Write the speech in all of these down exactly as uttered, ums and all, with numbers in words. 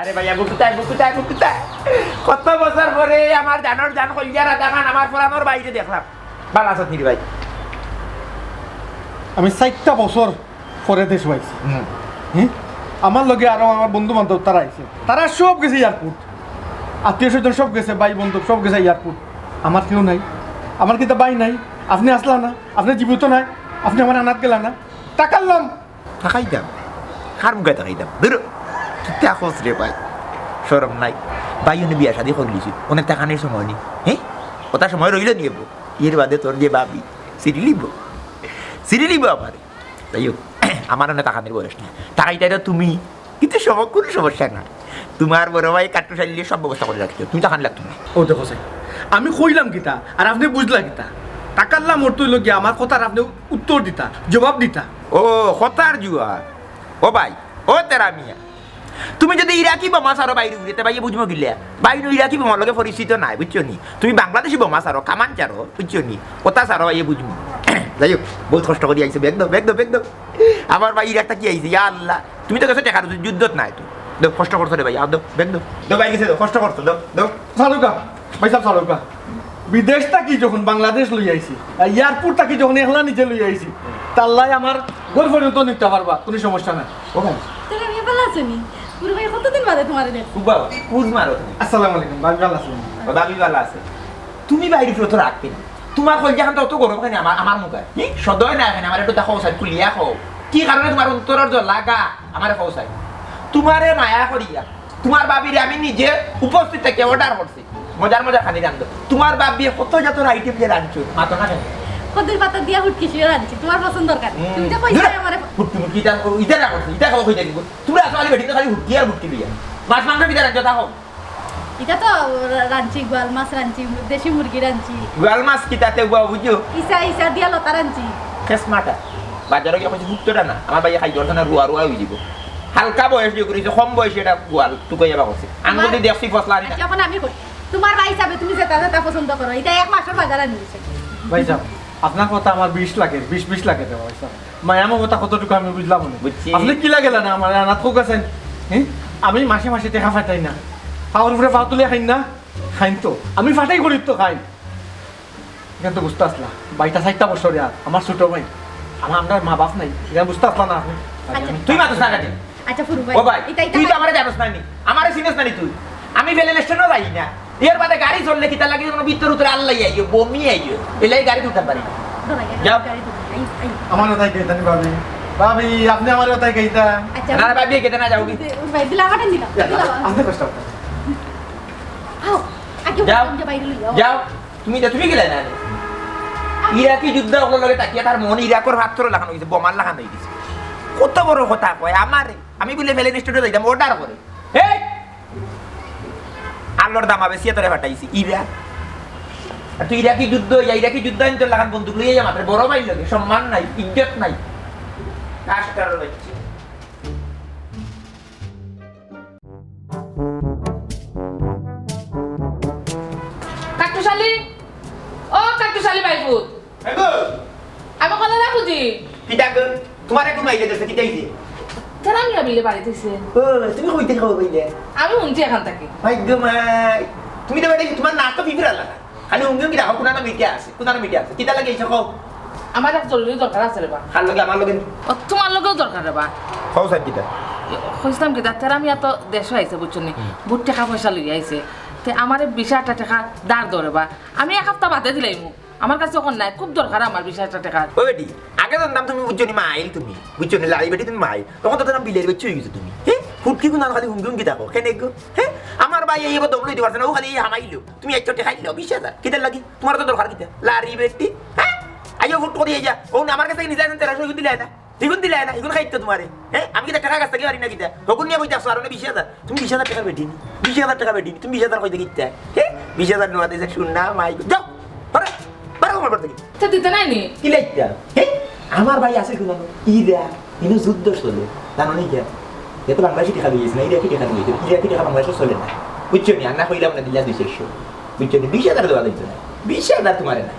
আরে ভাইয়া, বুকুতায়, বুকুতায়, বুকুতায়। কত বছর পরে আমার জানর জান কলিজার আধাখান আমার ফরানর ভাইরে দেখলাম। ভালা আছস নি রে ভাই? আমি চাইরটা বছর পরে দেশো আইছি। হুম। হুম? আমার লগে আরো আমার বন্ধু বান্ধব তারা আইছে। তারা সব গেছে এয়ারপোর্ট। আত্মীয় স্বজন সব গেছে, ভাই বন্ধু সব গেছে এয়ারপোর্ট। আমার কেউ নাই। আমার কিতা ভাই নাই? আপনে আছলা না? আপনে জীবিত নাই? আপনে আমারে আনাত গেলা না? তাকাইলাম। তাকাইতাম? কার মুখায় তাকাইতাম? ধুরো, কিতা কস রে ভাই? শরম নাই? ভাই, অনে বিয়া শাদি করিলিছইন, অনে তাকানির সময় নি। হে? অতা সময় রইলো নি এবো? এর বাদে তোর যে ভাবি, চিনিলিবো? চিনিলিবো আমারে? যাই হোক, আমার অনে তাকানির বয়স না। তাকাইতায় তো তুমি, কিন্তু সম-, কুনু সমস্যা না। তুমার বড় ভাই কাট্টু শালিয়ে সব ব্যবস্থা করি রাখছে, তুমি তাকানি লাগতো না। ও দেখো চাই, আমি কইলাম কিতা, আর আপনে বুঝলা কিতা? তাকাইলাম অর্থ অইলো গিয়া আমার কথার আপনে উত্তর দিতা, জবাব দিতা। ও, কথার জুয়া। ও ভাই, ও তেরা মিয়া, তুমি যদি ইরাকি বোমা ছাড়ো বাইরে উড়িতে, ভাইয়ে বুঝমু কিলা? ভাই নু ইরাকি বোমার লগে পরিচিত নায়, বুঝছো নি? তুমি বাংলাদেশি বোমা ছাড়ো, কামান ছাড়ো, বুঝছো নি? অতা ছাড়ো, ভাইয়ে বুঝমু। যাই হোক, বউত কষ্ট করি আইছো, ব্যাগ দেও, ব্যাগ দেও, ব্যাগ দেও। আমার ভাই ইরাক থাকি আইছে, ইয়া আল্লাহ। তুমি তো গেছো টেকার যুদ্ধত নায় তো। দেও, কষ্ট করছো রে ভাই, আও দেও, ব্যাগ দেও। দেও, ভাই গেছে দেও, কষ্ট করছো, দেও, দেও। ছাড়উক্কা, ভাইসাব ছাড়উক্কা। বিদেশ থাকি যখন বাংলাদেশ লই আইছি, আর এয়ারপোর্ট থাকি যখন একলা নিজে লই আইছি, তার লাগি আমার ঘর পর্যন্ত নিতা পারবা, কুনু সমস্যা নাই। ও ভাই। তাইলে আমি ভালা আছি নি? বুরু ভাই, কতদিন বাদে তুমারে দেখছি। খুব ভালা, খুব মারো তুমি। আসসালামু আলাইকুম, ভাবি ভালা আছইন? ও ভাবি ভালা আছে। তুমি বাইরে ফিরো তো রাখবে না। তুমার কলিজাখান তো অত গরম কেনে আমার, আমার মুখায়? হি? সদয় না কেনে? আমারে একটু দেখো, সাইড খুলিয়া কও। কি কারণে তুমার অন্তরর জল লাগা? আমারে কও চাই। তুমারে মায়া করিয়া, তুমার ভাবিরে আমি নিজে উপস্থিত থাকি অর্ডার করছি। মজার মজার খানি রান্ধো। তুমার ভাবিয়ে কত জাতর আইটেম দিয়া রান্ধছইন, মাতো না কেনে? কদুর পাতা দিয়া হুটকি শিরা রান্ধছি, তুমার পছন্দর কারণে। হুম। তুমি যে কইছো দূর। আমারে হুটকি মুটকি ইতা, ইতা না করছি, ইতা খাওয়া কই জানি। তুমরা আছো খালি বেটিন খালি হুটকি আর হুটকি লইয়া। মাছ মাংস কিতা রান্ধছো তা কও। ইতা তো রা-, রান্ধছি, গোয়াল মাছ রান্ধছি, দেশি মুরগি রান্ধছি। গোয়াল মাছ কিতা তে বুঝো? ইছা, ইছা দিয়া লতা রান্ধছি। কে স্মার্টার? বাজারো গিয়া কইছি, "হুট্টুটা না, আমার ভাইয়ে খাইতো পারতো না, রুয়া রুয়া অইযিবো।" হালকা বয়স দিয়া করিছে, কম বয়সে ইটা গোয়াল তুকাইয়া বার করছে। আঙ্গুল দি দেখছি ফসলা আনি না। আচ্ছা, অখন আমি কই, তুমার ভাই হিসাবে তুমি যেটা যেটা পছন্দ করো, ইটা এক মাসর বাজার আনি দিছে। ভাইসাব, আপনার কথা আমার বিষ লাগে, বিষ বিষ লাগে রে ভাইসাব। মায়া মমতা কতটুকু আমি বুঝলাম না। বুঝছি। আপনে কিলা গেলা না আমারে আনাত কউক্কা চাইন? হি? আমি মাসে মাসে টেকা ফাটাই না। পাওর উপরে পাও তুলিয়া খাইন না? খাইন তো। আমি ফাটাই করি তো খাইন। ইখান তো বুঝতা আছলা। ভাইটা চাইরটা বছর আর আমার ছোট ভাই। আমার, আমরার মা বাপ নাই। ইখান বুঝতা আছলা না আপনে? আচ্ছা। তুই মাতস না কেনে? আচ্ছা, ফুরু ভাই। ও ভাই, ইটা, ইটা তুই তো ভাই। আমারে জানোস না নি। আমারে চিনোস না নি তুই। আমি প্লেন স্টেশনও যাই না। এর বাদে গাড়ি চললে কিতা লাগে, কুনু ভিতর উতরে আল্লাহ আইও, বমি আইও। এলাই গাড়ি তুলতাম পারি না। ধরো, যাও। গাড়ি ধরো। I, I. আমারে তাই কইতা নি ভাবি। ভাবি, আপনে আমারে তাই কইতা। আচ্ছা। না, না, ভাবি, কেটে না যাও কি? ফুরু ভাই, দিলা কাটেন দিলা। দিলা। আপনে কষ্ট করতেন। আও, আগে যাও। বাইরে লইয়া আও। যাও। তুমি যা, তুমি গেলে না। ইরাকি যুদ্ধ অকলর লগে থাকিয়া তার মন ইরাকর পাত্থরর লাখান অইগেছে, বোমার লাখান অইগেছে। কত বড় কথা কয় আমারে, আমি বুলে প্লেন স্টেশনো যাইতাম, অর্ডার করে। এই! আল্লার দামা বেচিয়া তোরে ফাটাইছি, ইরা। আর তুই ইরাকি যুদ্ধ অইয়া, ইরাকি যুদ্ধ আইন তোর লাখান বন্দুক লইয়া মাত্র বড় ভাইর লগে, সম্মান নাই, ইজ্জত নাই। কাজ করার হচ্ছে। কাট্টুশালী, ও কাট্টুশালী ভাইপুত। এগো। আমি কলা রাখুজি। কিতা গো? তুমারে কুন মাইরে দিছে, কিতা অইছে? তেরা মিয়া বিলে বাড়িত আইছে। ও, তুমি কইতে খাও বইলে? আমি হুনছি এখান থাকি। ভাই গো মাই, তুমি তো বাড়ি, তুমার নাক তো পিঁপড়া লাগা। খালি হুমকি হুমকি রাখো, কুনানো মিটিং আছে, কুনানো মিটিং আছে। কিতা লাগি আইছো কও? আমার এক জরুরি দরকার আছে রে বা। কার লগে? আমার লগে? ও, তুমার লগেউ দরকার রে বা। কও স্যার কিতা? কইছিলাম কিতা, তেরা মিয়া তো দেশো আইছে, বুঝছো নি? হুম। বহুত টেকা পয়সা লইয়া আইছে। তে আমারে বিশ হাজার টেকা ধার দেও রে বা। আমি এক হাপ্তা বাদে দিলাইমু। আমার কাছে অখন নাই, খুব দরকার আমার বিশ হাজার টেকা। ও বেটি, আগে জানতাম তুমি বুঝছো নি মাইল তুমি। বুঝছো নি, লাড়ি বেটি তুমি মাইল। অখন তো তেরা বিলের বেটি অইগেছো তুমি। হে? ফুটকি কুনানো খালি হুমকি হুমকি থাকো। কেনে গো? হে? আমার ভাই এই এবার দম লইতে পারছে না, অউ খালি এই হামাইলো। তুমি একশো টেকা খাইলো, বিশ হাজার। কিতার লাগি? তুমার তো দরকার কিতা? লাড়ি বেটি, হ্যাঁ? আইও ফুট করি আইয়া। অউ না, আমার কাছে নিজে আছেন তেরোশো, ইগুন দিলায় না। ইগুন দিলায় না, ইগুন খাইতো তুমারে। হ্যাঁ? আমি কিতা টেকা গাছ থাকি পারি না কিতা? হগুন নিয়া কইতে আছো, আরো না বিশ হাজার। তুমি বিশ হাজার টেকা বেটি নি। বিশ হাজার টেকা বেটি নি। তুমি বিশ হাজার কইতে কিতা? হ্যাঁ? বিশ হাজার নোয়া দিছে, শুন না, মাই। যাও, বারো, বারো আমার ঘর থাকি। তো দিতে নাই নি? কি লাগতা? হ্যাঁ? আমার ভাই আছে কুনানো? ইরা, ইনো যুদ্ধ চলে। জানো নি কিতা? এ তো বাংলাদেশি টেকা লইছে না, ইরাকি টেকা লইছে। ইরাকি টেকা বাংলাদেশো চলে না। বুঝছো নি? আর না কইলাম না, দিলা দুই চারশো। বুঝছো নি? বিশ হাজার দেওয়া লাগতো না। বিশ হাজার তুমারে না।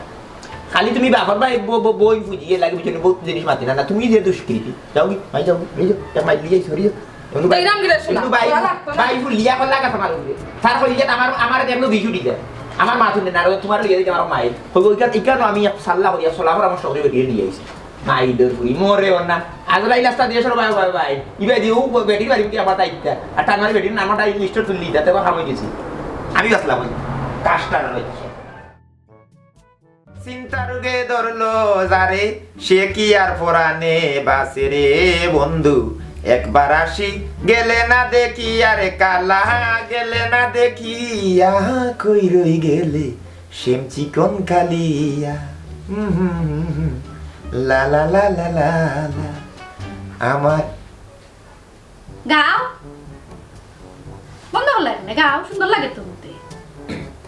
খালি তুমি বাপর ভাই ব-, ব-, বই বুঝিয়ে লাগে, বুঝছো নি? বহুত জিনিস মাতি না, না, তুমি যে দুষ্কৃতি। যাও কি? ভাই যাও, এই যাও, যা মাইর লিয়ে আইছো, সরি যাও। বন্ধু ভাই, দেখলাম কি রে, শোনা, বন্ধু ভাই, করা লাগতো না। ভাই, ফুলিয়া কল্লা গাছ আমার উপরে। তার কইলে আমার, আমার দেখলো বিষ উঠি যায়। আমার মা তুলে না, আর তোমার লইয়া দিতে আমার মাইর। কইবো, ইখান, ইখান আমি এক সাল্লা করিয়া, সলা পরামর্শ করি বেটিয়ে নিয়ে আইছি। মাইর দৌড় ফুরি, মরে ওর না। আজরাইল রাস্তা দিয়ে সরো, ভাই, ভাই, ভাই। ইবা দিয়ে ও বেটির বাড়ি কি আবার তাইতা। আর টাঙ্গারি বেটির নাম ওটা ইংলিশটা তুললি, তাতে আবার খাম হয়ে গেছি। আমি বাঁচলাম ওই। কাজটা না হচ্ছে। চিন্তা রোগে ধরলো যারে, সে কি আর পরাণে বাঁচে রে বন্ধু? একবার আসি গেলে না দেখি, আরে কালা গেলে না দেখি, আহা কই রই গেলে শ্যাম চিকন কালিয়া। হুম, হুম, হুম, হুম। লা, লা, লা, লা, লা, লা। আমার গাও। বন্ধ করলে কেনে? গাও, সুন্দর লাগে তো হুনতে।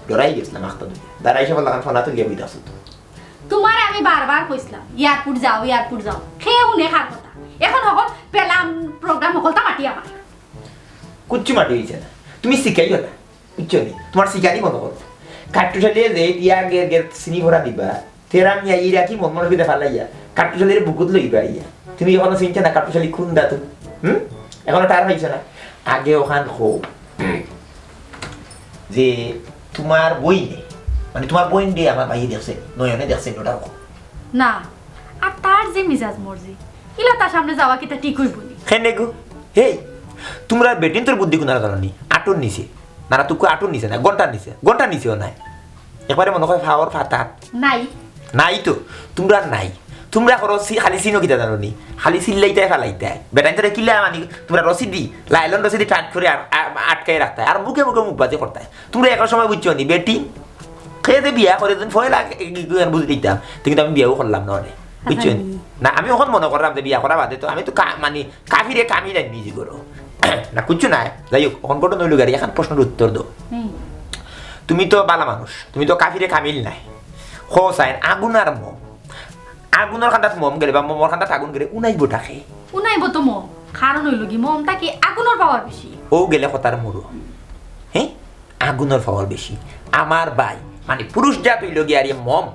ডরাই গেছিলাম আখতা দুনিয়া। দাঁড়াই সব লাগান ফোনা তুলিয়া বইতে আসো তো। তোমারে আমি বারবার কইছিলাম, এয়ারপোর্ট যাও, এয়ারপোর্ট যাও। কে হুনে কার কথা? এখন হকল পেলাম প্রোগ্রাম হকলতা মাটি আমার। কুচ্ছু মাটি হইছে না। তুমি শিখাইও না। বুঝছো নি? তোমার শিকারি মনে করো। কাট্টুশালিয়ে যে ইয়া গের গের চিনি ভরা দিবা। তেরা মিয়া ইরা কি মন মনে করিয়া ফালাইয়া। কাট্টুশালির বুকুত লইবা ইয়া। তুমি এখনো চিনছো না কাট্টুশালি কোন ধাতু? হুম? এখনো তার হইছে না। আগে ওখান হো। যে তোমার বইনে, মানে তোমার বইন দিয়ে আমার ভাইয়ে দেখছে, নয়নে দেখছে, ওটা কো। না, আর তার যে মিজাজ মর্জি, ইলা তার সামনে যাওয়া কিতা ঠিক হইব নি? কেনে গো? হেই, তোমরা বেটিন তোর বুদ্ধি কোনার জানো নি? আটুর নিচে। না, না, তুকু আটুর নিচে না, ঘন্টার নিচে। ঘন্টার নিচেও নাই। একবারে মনে হয় ফাওর ফাতাত। নাই। নাই তো, তোমরা নাই। তোমরা করো সি-, খালি চিনো কিতা জানো নি? খালি চিল্লাইতায় ফালাইতায়। বেটাইন তোরে কিলা মানি, তোমরা রশি দি, লাইলন রশি দি টাইট করে আ-, আ-, আটকাই রাখতায়। আর মুখে মুখে মুখ বাজি করতায়। তোমরা এক সময় বুঝছো নি, বেটিন? কে যে বিয়া করে দিন, ফয়লা বুঝি দিতাম। কিন্তু আমি বিয়াও করলাম না অনে। বুঝছো নি? না, আমি অখন মনে করলাম যে বিয়া করা বাদে তো আমি তো কা-, মানি কাফিরে কামিল আইন নিজে করো। না, কিচ্ছু নাই। যাই হোক, অখন ঘটনা হইল গাড়ি, এখন প্রশ্নের উত্তর দাও। হুম। তুমি তো বালা মানুষ, তুমি তো কাফিরে কামিল নাই। খো সাইন, আগুন আর মম। আগুনর কান্দাত মম গেলে বা মমর কান্দাত আগুন গেলে উনাইবো টাকে। উনাইবো তো মম। কারণ হইল কি, মমটা কি আগুনর পাওয়ার বেশি। ও গেলে কথার মুরো। হ্যাঁ? আগুনর পাওয়ার বেশি। আমার ভাই, মানে পুরুষ জাত হইল গিয়া আর ইয়ে মম।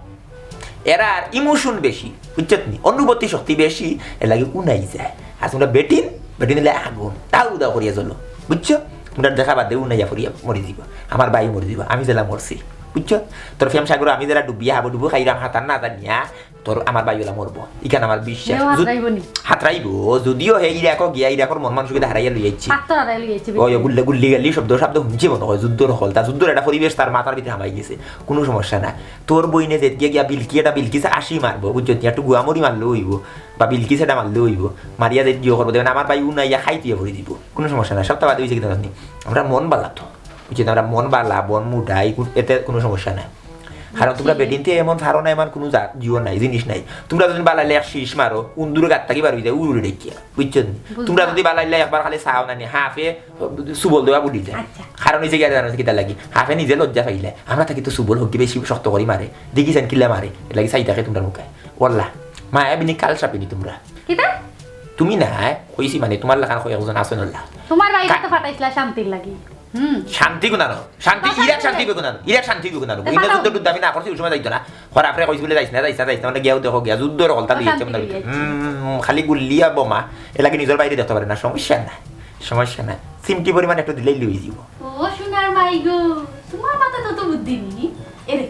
এরা আর ইমোশন বেশি, বুঝছত নি? অনুভূতি শক্তি বেশি, এর লাগি উনাই যায়। আর তোমরা বেটিন, বেটিন হইলে আগুন, তাও উদাও করিয়া জ্বলো, বুঝছো? তোমরা দেখা বাদে উনাইয়া পড়িয়া মরি দিব, আমার ভাই মরি দিব, আমি যেলা মরছি, বুঝছো? তোর ফেম সাগর আমি যেলা ডুবিয়া হাবু ডুবু খাইলাম হাতার না জানিয়া, তোর আমার ভাই ওলা মরবো, ইখান আমার বিশ্বাস। হেও যুদ-, হাতরাইবো নি? হাতরাইবো, যদিও হে ইরাকো গিয়া ইরাকর মন মানসিকতা হারাইয়া লই আইছে। হাত তো হারাই লই আইছে, ওই বুঝলি? গুল্লি, গুল্লি গালি শব্দ, শব্দ শুনছি মনে হয়, যুদ্ধর হকলতা, যুদ্ধর একটা পরিবেশ তার মাথার ভিতরে হামাই গেছে, কোনো সমস্যা না। তোর বইনে যে গিয়া গিয়া বিলকি এটা বিলকিস আশি মারবো, বুঝছো? তুই একটু গুয়ামুড়ি মারলেও হইব, বা বিলকিস এটা মারলেও হইব, মারিয়া যে গিয়ে করবো, দেখবেন আমার ভাই উনাইয়া খাই তুই পড়ে দিব, কোনো সমস্যা না। সপ্তাহ বাদে হয়েছে কি জানো নি? আমরা মন বালা তো, বুঝছো? আমরা মন বালা, মন মুডা, এই কু-, এতে কোনো সমস্যা নাই। কারণ তোমরা বুঝছি। বেটিনতে এমন ধারণা, এমন কোনো জা-, জিও নাই, জিনিস নাই। তোমরা যদি বালাইলে এক শীষ মারো, উন্দুর গাত থাকি বার হয়ে যায়, উড়ে উড়ে দেখিয়া, বুঝছো নি? বুঝলাম। তোমরা যদি বালাইলে একবার খালি চাও না নি, হাফে সুবল দেওয়া বুঝি যায়। আচ্ছা। কারণ হইছে কি আর জানো কিতা লাগি? হাফে নিজে লজ্জা পাইলে, আমরা থাকি তো সুবল হোক কি বেশি শক্ত করি মারে, দেখি যেন কিলা মারে, এর লাগি চাই থাকে তোমরা মুখে। ওয়াল্লাহ, মায়া বিনি কাল সাপিনি তোমরা। কিতা? তুমি না, কইছি মানে তোমার লাখান কই একজন আছেন আল্লাহ। তোমার ভাই কা- তো ফাটাইছিলা শান্তির লাগি। হুম। শান্তি গুণানো, শান্তি, কথা ইরাক শান্তি শুনে। বেগুনানো, ইরাক শান্তি বেগুনানো। তে ইন্দা ফাটাও। যুদ্ধ টুদ্ধ আমি না করছি, ওই সময় যাইতো না। খরা আপনি কইছি বলে যাইস না, যাইস না, যাইস না, মানে গিয়াও দেখো গিয়া, যুদ্ধর হকলতা অশান্তি লইয়াছে মনে হয়। লইয়াছে। হুম, খালি গুল্লি আর বোমা, এলাকে নিজের বাইরে দেখতে পারে না, সমস্যা না, সমস্যা না। চিমটি পরিমাণ একটু দিলেই লই দিব। ও সোনার মাই গো, তোমার মাথাত তো বুদ্ধি নি। এরে,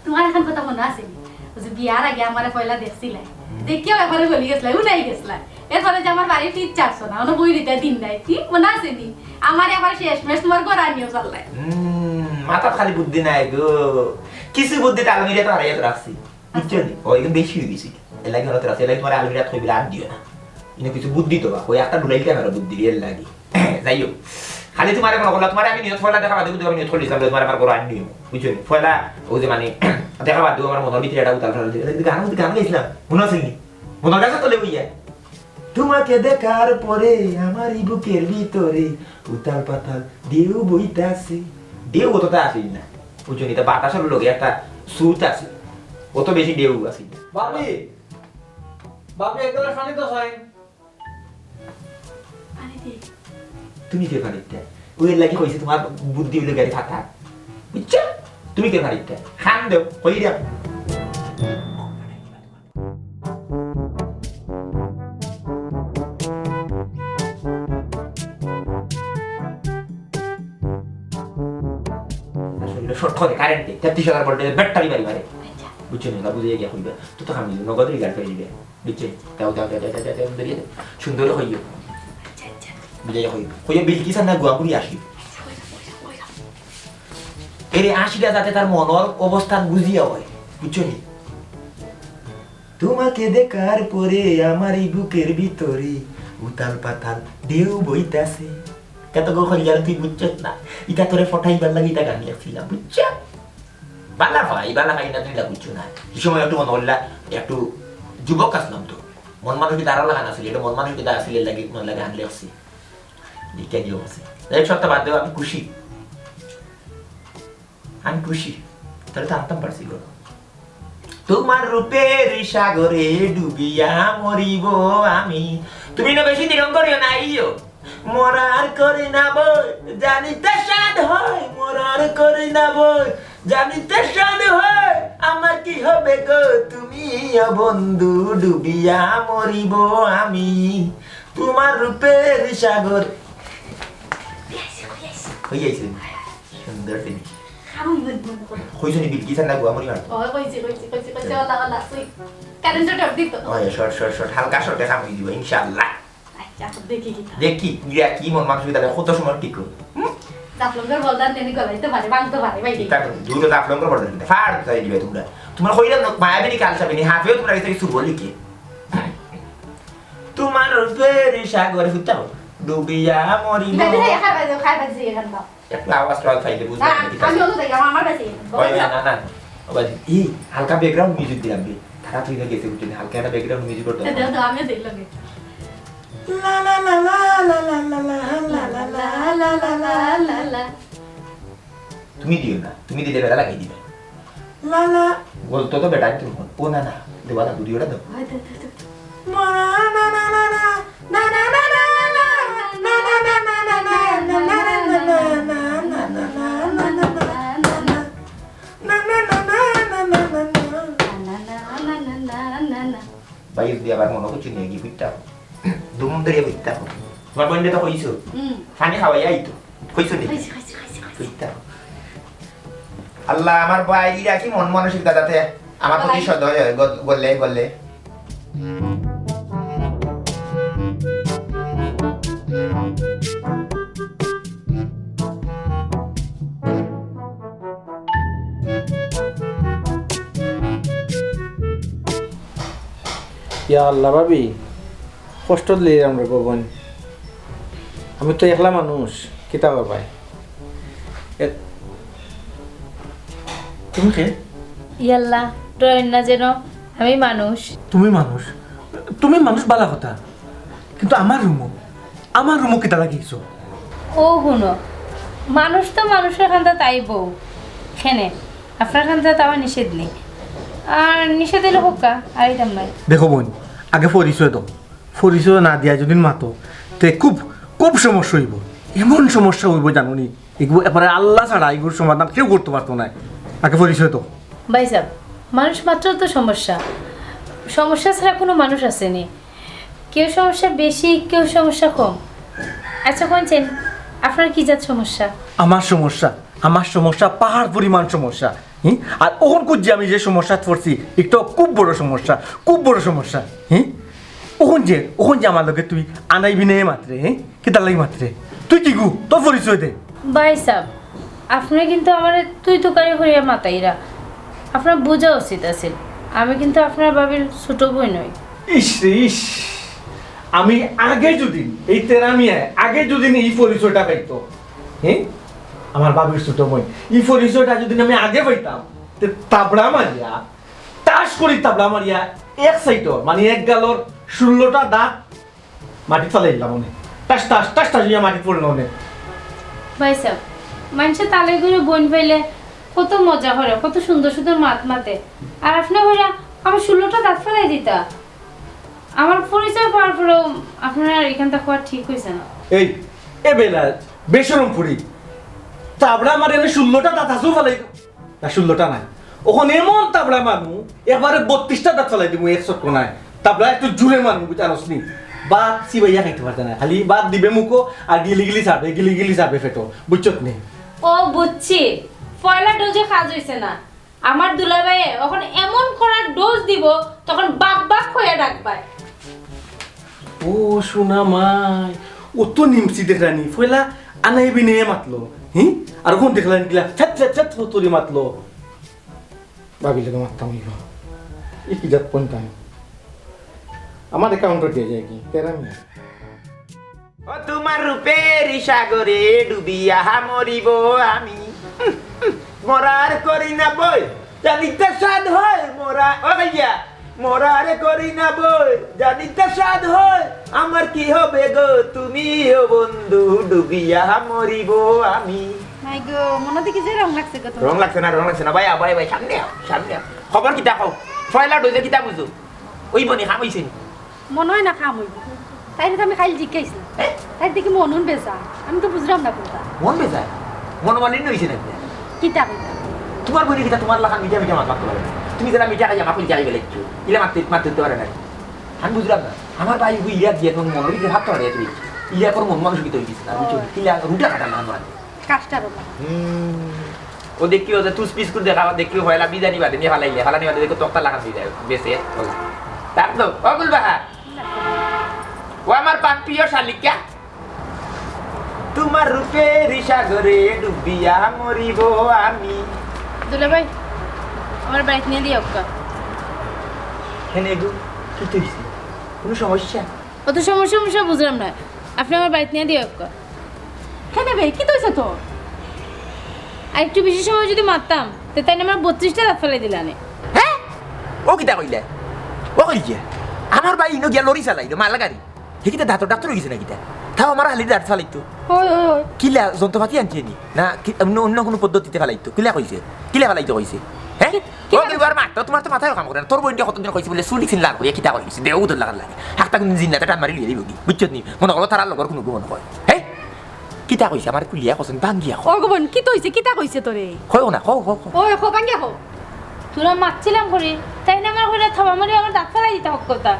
তোমার এখন কথা মনে আছে নি? ওই যে বিয়ার আগে আমারে পয়লা দেখছিলাই। হুম। দেখিয়াও একবারে গলি গেছিলাই, উনাই গেছিলাই। এরপরে যে আমার বাড়ি ফির চারশো না, ওনো বই দিতে দিন নাই। কি মনে আছে নি? আমার একবার শেষ মেশ তোমার ঘর আনিও চাল্লাই। হুম, মাথাত খালি বুদ্ধি নাই গো। কিছু বুদ্ধি তাল মিলিয়ে তো হারাইয়া তো রাখছি। বুঝছো নি? ও, একদম বেশি হয়ে গেছে। এর লাগি হঠাৎ রাখছি, এর লাগি তোমার আলু বিরাট কইবিলা আর দিও না। কিন্তু কিছু বুদ্ধি তো বা, ওই একটা ডুলাইতে পারো বুদ্ধি, এর লাগি। যাই হোক, খালি তোমারে মনে করলাম, তোমারে আমি নিয়ত করলাম, দেখা বাদে কিন্তু আমি নিয়ত করলাম, তোমারে আমার ঘর আনি নিও, বুঝছো? পয়লা ওই যে মানে, দেখা বাদ দিও, আমার মনের ভিতরে একটা উতাল ফাটাল ছিল। কিন্তু গান, কিন্তু গান গাইছিলাম, মনে আছে নি? মনের কাছে তো লেবু ইয়া। তোমাকে দেখার পরে আমার এই বুকের ভিতরে উতাল পাতাল ঢেউ বইতাছে। ঢেউ অতটা আসে না, বুঝছো নি? এটা বাতাসের লগে একটা সুত আছে, অত বেশি ঢেউ আসে না। ভাবি, ভাবি, এক গ্লাস পানি তো চাই। পানি দে। তুমি যে পানিটা, ওই লাগি কইছে তোমার বুদ্ধি হইলো গাড়ি ফাটা। বুঝছো? তুমি কে পানিটা? খান দেও, কই দেও। এটা শর্ট করে কারেন্টে তেত্রিশ হাজার ভোল্টের ব্যাটারি বাড়ি মারে। বুঝছো নি? বুঝিয়া গিয়া কইবা। তুই তো খামি নগদ রেজাল্ট পাই দিবে। বুঝছো? দাও, দাও, দাও, দাও, দাও, দাও, দাও, দাও। সুন্দর কইও। বুঝাইয়া কইও। কইও বিলকিস আর না গুয়াপুরি আসি। এরে আসিটা যাতে তার মনর অবস্থান বুঝিয়া হয়। বুঝছো নি? তোমাকে দেখার পরে আমার এই বুকের ভিতরে উতাল পাতাল ঢেউ বইতাছে। কত গো কইলাম তুই বুঝছস না? ইটা তোরে ফটাইবার লাগি ইটা গান লেখছিলাম, বুঝছো? বালা ভাই, বালা ভাই না, তুই ইটা বুঝছো না। এই সময় একটু মনে হইলা, একটু যুবক আসলাম তো। মন মানসিকতা আরো লাগান আছিল, এটা মন মানসিকতা আছিল, এর লাগি, মন লাগে গান লেখছি। লিখে দিও আছে। এক সপ্তাহ বাদ দেও, আমি খুশি। আমি খুশি। তাহলে তো আনতাম পারছি গো। তোমার রূপের সাগরে ডুবিয়া মরিব আমি। তুমি না বেশি নিরঙ্গ করিও না, আইও। মরার করি না বই, জানিতে স্বাদ হয়। মরার করি না বই, জানিতে স্বাদ হয়। আমার কি হবে গো তুমি, ও বন্ধু, ডুবিয়া মরিব আমি। তোমার রূপের সাগর। হইয়াছে। সুন্দর finish। খাবো মুখ বন্ধ করে। কইছো নি বিলকিস আর না গুয়া মরি মারতো? ও, কইছি, কইছি, কইছি, কইছি, ওলা, ওলা, তুই কারেন্ট শর্ট দিত। ওই, শর্ট, শর্ট, শর্ট, হালকা শর্টে কাম হয়ে দিব, ইনশাআল্লাহ। আচ্ছা, এখন দেখি কি। দেখি, গিয়া কি মন মানসিকতা, কত সময় টিকো? হুম? জাফলংগর বলদান দেনি গলাইতে পারে, ভাঙতে পারে, ভাই। ইতা করো, দুটো জাফলংগর বলদান দিতে, ফার চাই দিবে তোমরা। তোমরা কইলাম না, মায়াবিনী কাল চাবিনি, হাফেও তোমরা গেছে কিছু বলি কি? তোমার রূপের সাগরে ফুটাও, ডুবিয়া মরিব। ইটা দিলে খাই বাজে, খাই বাজে এখান দাও। একটু আওয়াজ টাওয়াজ পাইলে বুঝলাম না, ঠিক আছে। আমি অত যাই, আমার, আমার বাজে। ওই, না, না, না। ও বাজে, এই হালকা ব্যাকগ্রাউন্ড মিউজিক দিলাম রে। তারা তুই না গেছে, বুঝলি? হালকা একটা ব্যাকগ্রাউন্ড মিউজিক করতে হবে। দাও, দাও, আমিও দেখলাম এটা। লা, লা, লা, লা। তুমি দিও না, তুমি দিলে বেটা লাগিয়ে দিবে। লা, লা। বলতো তো বেটা, তুমি বল। ও না, না, দেওয়া না, দুদিওটা দাও। হয়, দাও, দাও, দাও। মা, না, না, না, না, না। ভাই, যদি আবার মনে করছো নিয়ে গিয়ে ফিরতে হবে। দুমন ধরিয়া ফিরতে হবে। তোমার বোনটা তো কইছো। হুম। পানি খাওয়াই আই তো। কইছো নি? কইছি, কইছি, কইছি, কইছি। ফিরতে হবে। আল্লাহ, আমার বাইরে রাখি মন মানসিকতা যাতে আমার প্রতি সদয় হয়, গল-, গলে, গলে। ইয়া আল্লাহ ভাবি, কষ্ট দিলে আমরা গো বোন। আমি তো একলা মানুষ, কিতা করবায়? এ-, তুমি কে? ইয়াল্লা, ডরাইন না যেন, আমি মানুষ। তুমি মানুষ? তুমি মানুষ বালা কথা, কিন্তু আমার রুমো, আমার রুমো কিতা লাগিয়েছো? ও হুনো, মানুষ তো মানুষের খান্দাত আইবো, খেনে, আপনার খান্দাত আমার নিষেধ নেই। আর নিষেধ হইলে হোক কা, আইতাম নাই। দেখো বোন, আগে পরিচয় দাও। পরিচয় না দিয়া যদি মাতো, তে খুব, খুব সমস্যা হইব। এমন সমস্যা হইব জানো নি, এগুলো এবারে আল্লাহ ছাড়া এগুলোর সমাধান কেউ করতে পারতো না। আগে পরিচয় তো। ভাই সাহেব, মানুষ মাত্র তো সমস্যা, সমস্যা ছাড়া কোনো মানুষ আসেনি। কেউ সমস্যা বেশি, কেউ সমস্যা কম। আচ্ছা, কোন চেন, আপনার কি জাত সমস্যা? আমার সমস্যা, আমার সমস্যা পাহাড় পরিমাণ সমস্যা। হুম? আর ওখান খুঁজছি আমি যে সমস্যা পড়ছি, একটা খুব বড় সমস্যা, খুব বড় সমস্যা। হুম? ওখান যে, ওখান যে আমার লগে তুই আনাইবি নে মাত্রে, হ্যাঁ? কিতার লাগি মাত্রে? তুই কি গু? তোর পরিচয় দে। ভাই সাহেব, আপনি কিন্তু আমারে তুই তুকারি করিয়া মাতাইরা। আপনার বুঝা উচিত আছিল, আমি কিন্তু আপনার ভাবির ছোট বই নই। ইস রে ইস, আমি আগে যদি এই তেরামিয়ায় আগে যদি এই পরিচয়টা পাইতো, হ্যাঁ, আমার ভাবির ছোট বই, এই পরিচয়টা যদি আমি আগে পাইতাম, তে তাবড়া মারিয়া, টাস করি তাবড়া মারিয়া, এক সাইডর, মানে এক গালর ষোলোটা দাঁত মাটি ফালাই দিলাম অনে। টাস টাস, টাস টাস হইয়া মাটি পড়লো অনে। ভাই সাহেব, মানুষে তালে করে বইন পাইলে কত মজা করে, কত সুন্দর সুন্দর মাত মাতে। আর আপনি কইরা আমার ষোলোটা দাঁত ফালাই দিতা। আমার পরিচয় পাওয়ার পরেও আপনার এখানটা হওয়া ঠিক হইছে না। এই, এ বেলা, বেশরম ফুড়ি। তাবড়া আমার এনে ষোলোটা দাঁত আছেও ফালাই দিও। না, ষোলোটা নাই। ওখানে এমন তাবড়া মানু, এবারে বত্রিশটা দাঁত ফালাই দিমু এক চক্কর নাই। তাবড়া একটু জুরে মানু, বুঝ আনস নি? ভাত চিবাইয়া খাইতে পারতে না। খালি ভাত দিবে মুখো আর গিলি গিলি চাবে, গিলি গিলি চাবে পেটো। বুঝছত নি? ও বুঝছি। পয়লা ডোজে কাজ অইছে না। আমার দুলাভাইয়ে অখন এমন কড়া ডোজ দিবো, তখন বাপ বাপ কইয়া ডাকবায়। ও সোনা মাই, অত নিমছি দেখরানি, পয়লা আনাই বিনে মাতলো, হি? আর অখন দেখলাম কিলা ফ্যাত ফ্যাত ফ্যাত করি মাতলো। ভাবির লগে মাততাম অইবো। ই কি জাত পন্থাই? আমার অ্যাকাউন্টে দিয়া যায় কি? তেরা মিয়া। ও তোমার রূপের সাগরে ডুবিয়া মরিব আমি। মরার করি না বই, জানিতে স্বাদ হয় মরা। ও ভাইয়া, মরার করি না বই, জানিতে স্বাদ হয়। আমার কি হবে গো তুমি ও বন্ধু, ডুবিয়া মরিব আমি। মাই গো, মনো দেখি যে রং লাগছে গো তোমার। রং লাগছে না, রং লাগছে না। ভাই, ভাই, ভাই, সামনে আও, সামনে আও। খবর কিতা কও? পয়লা ডোজে কিতা বুঝো? অইবো নি, কাম অইছে নি? মনো অয় না কাম অইবো। তাইরে তো আমি কাইল জিকাইছি। এ? তাইর দেখি মন উন বেজা। আমি তো বুঝলাম না কুনটা। মন বেজা? মনোমালিন্য অইছে নাকি? কিতা কইতা? তোমার বইনে কিতা তোমার লাখান মিঠা মিঠা মাত মাততে পারে না? তুমি যেরা মিঠা খাইয়া মাখন যাই বেলে একটু। ইলা মাততে, মাততে পারে না। আমি বুঝলাম না। আমার ভাই ওই ইরাক দিয়া তোমার মনের ভিতরে হাত ধরে তুমি। ইরাকর মন মানুষ ভিতরে গেছে না, বুঝছো? ও। কিলা রুটা কাটা না আমার। কাজটা রোলা। হুম। ও দেখিও যে তুস পিস করে দেখা, দেখিও পয়লা বিদানি বাদে নিয়া ফালাইলে, ফালানি বাদে দেখো তক্তা লাখান হয়ে যায়, বেঁচে, বলো। তার তো, ও গুলবাহার। ও আমার পান প্রিয় শালিকা। তোমার রূপের সাগরে ডুবিয়া মরিব আমি। দুলাভাই, আমার বাড়িত নিয়া দিও অক্কা। কেনে গো, কিতা অইছে? কুনু সমস্যা? অত সমস্যা, সমস্যা বুঝলাম না। আপনে আমার বাড়িত নিয়া দিও অক্কা। কেনে বে, কিতা অইছে তোর? আর একটু বেশি সময় যুদি মাততাম, তে তাইন আমার বত্রিশটা দাঁত ফালাই দিলানে। হে? ও কিতা কইলে? ও কইছে? আমার ভাই ইনো গিয়া লরি চালাইলো, মালগাড়ি। হে কিতা দাঁতর ডাক্তার অইগেছে না কিতা? তাও আমার হালির দাঁত ফালাইতো। অয়, অয়, অয়। কিলা যন্ত্রপাতি আনছে নি? না, কি, অন্য, অন্য কুনু পদ্ধতিতে ফালাইতো? কিলা কইছে? কিলা ফালাইতো কইছে? হে? কি, কি ও ফালাইছে? কি বার মাত্র তোমার তো মাথায় কাম করে না। তোর বইনটা কতদিন কইছে বুলে চুল ছিলা করিয়া কিতা কইছে? দেও উদর লাগার লাগে। হাতটা কুনু জিন্নাতে টান মারি লইয়া দিবি। বুঝছত নি? মনো করো তারার লগর কুনু গু মনো কয়। হে? কিতা কইছে? আমার খুলিয়া কছেন, ভাঙ্গিয়া কও। ও গো বইন, কিতা অইছে? কিতা কইছে তোরে? কও না, কও, কও, কও। ওই, কও, ভাঙ্গিয়া কও। তোরা মাতছিলাম করি, তাইন আমার কইলা থাবা মারি আমার দাঁত ফালাই দিতা অক্কতা।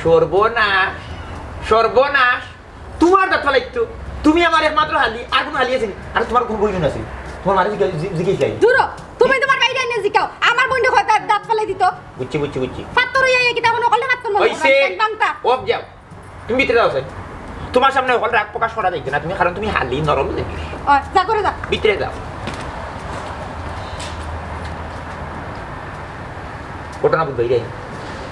সর্বনাশ, সর্বনাশ। তোমার দাঁত ফালাইতো। তুমি আমার একমাত্র হালি, আর কুনু হালি আছে নি? আর তোমার কুনু বইন আছে নি? তোমার মারে জিজ্ঞা-, জি-, জিজ্ঞেস যাই। দূর হ, তুমি তোমার বাইরে এনে জিকাও। আমার বইনে কয় দাঁত, দাঁত ফালাই দিতো। বুঝছি, বুঝছি, বুঝছি। ফাত্তর অইয়া কিতা কুনু করলে ফাত্তর মনে অইছে। অয়, বাংটা। অফ যাও। তুমি ভিতরে যাও, স্যার। তোমার সামনে হকল রাগ প্রকাশ করা যাইতো না, তুমি, কারণ তুমি হালি, নরম দেখি। অয়, যা করে যা। ভিতরে যাও। ঘটনা বুঝবাই রে।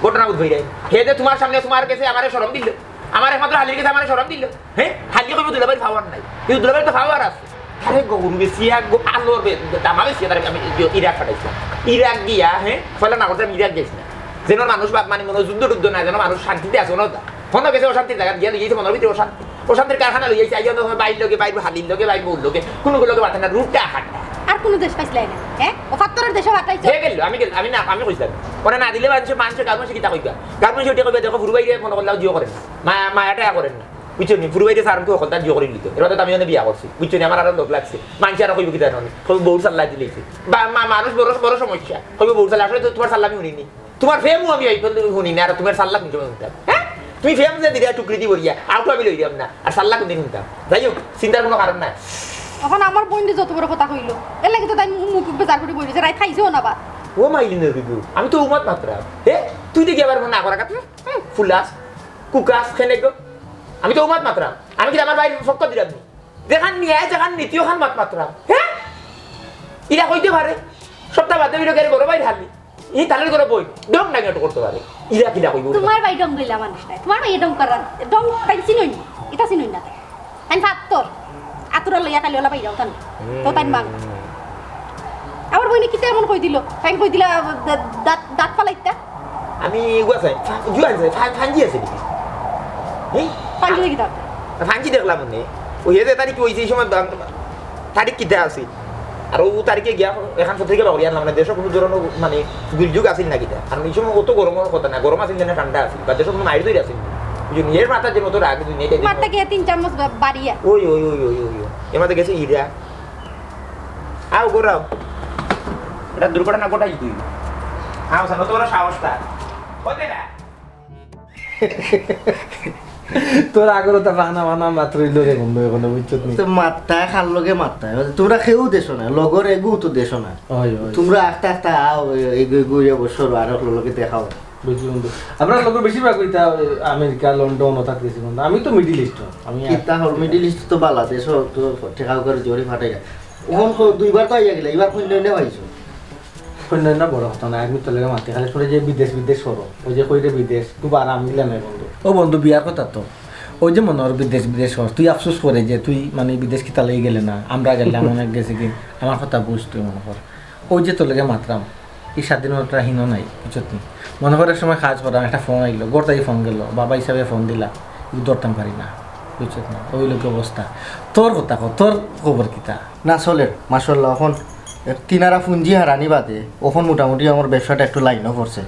ঘটনা বুঝবাই রে। হে যে তোমার সামনে তোমার গেছে আমারে শরম দিল। আমার একমাত্র হালির গেছে আমারে শরম দিল। হে? হালি কইবো দুলাভাইর পাওয়ার নাই। কিন্তু দুলাভাইর তো পাওয়ার আছে। আরে গরু বেচিয়া, গো-, আলোর বে-, দামা বেচিয়া তারে আমি ইরাক পাঠাইছিলাম। ইরাক গিয়া, হে? পয়লা না করতাম ইরাক গেছি না। যেন মানুষ বা-, মানে মনে হয় যুদ্ধ টুদ্ধ নাই, যেন মানুষ শান্তিতে আছে, মনে হয়। মনে গেছে অশান্তির জায়গা গিয়া লইয়াছে, মনের ভিতরে অশান্তি। অশান্তির কারখানা লইয়াছে, আইয়া তো বাইর লগে, বাইর হালির লগে, বাইর বউর লগে, কুনু লগে মাতে না, রুটটা হাঁটা। আর কুনু দেশ পাইছিলাই না, হে? ও ফাত্তরের দেশে পাঠাইছো? হে গেল, আমি গেল, আমি না, আমি কইছিলাম। ওরা না দিলে মানুষে, মানুষে, গাঁর মানুষে কিতা কইবা? গাঁর মানুষে ওটা কইবা, দেখো, ফুরু বাইরে মনে করলে জিও করেন না। মায়া, মায়াটা করেন না। বুঝছো নি? ফুরু বাইরে স্যার আমাকে হকলতা জিও করে নিত। এবার তো আমি অনেক বিয়া করছি। বুঝছো নি? আমার আরো লোক লাগছে। মানুষে আরো কইবো কিতা জানো নি? কইবো বউর সাল্লা দিলেইছে। বা মা-, মানুষ বড়, বড় সমস্যা। কইবো বউর সাল্লা। আসলে তো তোমার সাল্লা আমি হুনি নি। তোমার ফেম আমি এই পর্যন্ত হুনি না, আর তোমার সাল্লা কোন সময় হুনতাম? হ্যাঁ? তুমি ফেম যে দিলে টুকরি দি বলিয়া, আউট আমি লই দিলাম না। আর সাল্লা কোনদিন হুনতাম? যাই হোক, চিন্তার কোনো কারণ নাই। এখন আমার বইনে যত বড় কথা কইলো, এর লাগি তো তাই মু-, মুখ বেজার করে বই রইছে, রাইত খাইছেও না ভাত। ও মাইলি নবী গো, আমি তো উমাত মাত্রা। হে? তুই দেখি আবার না করা কথা? হুম, ফুলাস, কুকাস, খেনে গো। আমি তো উমাত মাত্রা। আমি কি আমার ভাইর পক্ষ দিলাম নি? যেখান নিয়ে, যেখান নীতি, ওখান মাত মাত্রা। হে? ইরা কইতে পারে? সপ্তাহ বাদে ভিডিও করে বড় ভাইর হালি। ই তালের করে বই, ডং ডাঙে তো করতে পারে। ইরা কিলা কইবো? তোমার ভাই ডং দিলা মানুষ নাই। তোমার ভাই ডং করার, ডং তাই চিনই না। এটা চিনই না তাই। তাই ফাত্তর। আতুরা লইয়া কালি ওলা বাইরাও তান। তো তাই মাং। আমার বইনে কিতা এমন কই দিল? তাই কই দিলা, দা-, দাঁত, দাঁত ফালাইতা? আমি এগুয়া চাই, ফা-, জুয়ান চাই, ফা-, ফাঞ্জি আছে নাকি? এই? ফাঞ্জি দেখি দাও। ফাঞ্জি দেখলাম মনে। ওই যে তারিখ ওই যে সময় দাম, তারিখ কিতা আছে? আর ও তারিখে গিয়া এখন পত্রিকা বাগড়ি আনলাম, মানে, দেশে কোনো ধরনের, মানে, দুর্যোগ আছিল না কিতা? আর এই সময় অত গরমের কথা না, গরম আছিল না, ঠান্ডা আছিল, বা দেশে কোনো মাইর দইর আছিল। বুঝলি, এর মাথা যে মতো রাগ, দুনিয়াতে মাথা গিয়া তিন চার মাস বা-, বাড়িয়া। ওই, ওই, ওই, ওই, ওই, ওই। এর মাঝে গেছে ইরা। আও, গোরাও। এটা দুর্ঘটনা ঘটাই তুই। আও, সামনে তো ওরা সাহস তার। হতে না। তোর আগর তা বাহানা বাহানা মাত্র ইলো রে বন্ধু, এখনো বুঝছত নি? তো মাত্তায়, খার লগে মাত্তায়। তোমরা কেউ দেশো না, লগর এগু তো দেশো না। অয়, অয়। তোমরা আখতা আখতা আও, এগু এগু ইয়া বছর আর অকল লগে দেখাও। বুঝলি বন্ধু? আমরা লোক বেশিরভাগ ওইটা ওই আমেরিকা, লন্ডন, ওটাত গেছি বন্ধু। আমি তো মিডিল ইস্ট, আমি আর কিতা হল, মিডিল ইস্ট তো বালা দেশ, তো টেকা করে জোরে ফাটাই যায়। ওখান কো-, দুইবার তো আইয়া গেলে, এবার কোন জন্য পাইছো? অন্য না বড় কথা না, আমি তো লেগে মাতি খালি শুনে যে বিদেশ বিদেশ করো, ওই যে কইরে বিদেশ, খুব আরাম দিলে নাই বন্ধু। ও বন্ধু, বিয়ার কথা তো, ওই যে মনে হয় বিদেশ বিদেশ কর, তুই আফসোস করে যে তুই মানে বিদেশ কিতা লাগি গেলে না, আমরা গেলাম অনেক গেছি কি, আমার কথা বুঝ তুই মনে কর। ওই যে তোর লগে মাতরাম, এই স্বাধীনতা হীন নাই, বুঝছত নি? মনে কর এক সময় কাজ করাম, একটা ফোন আইলো, ঘর থাকি ফোন গেল, বাবা হিসাবে ফোন দিলা, কিন্তু ধরতাম পারি না, বুঝছত নি? ওই লোক অবস্থা। তোর কথা ক, তোর খবর কিতা? না চলের, মাশাআল্লাহ, এখন তিনারা পুঞ্জি হারানি বাদে, এখন মোটামুটি আমার ব্যবসাটা একটু লাইনও পড়ছে।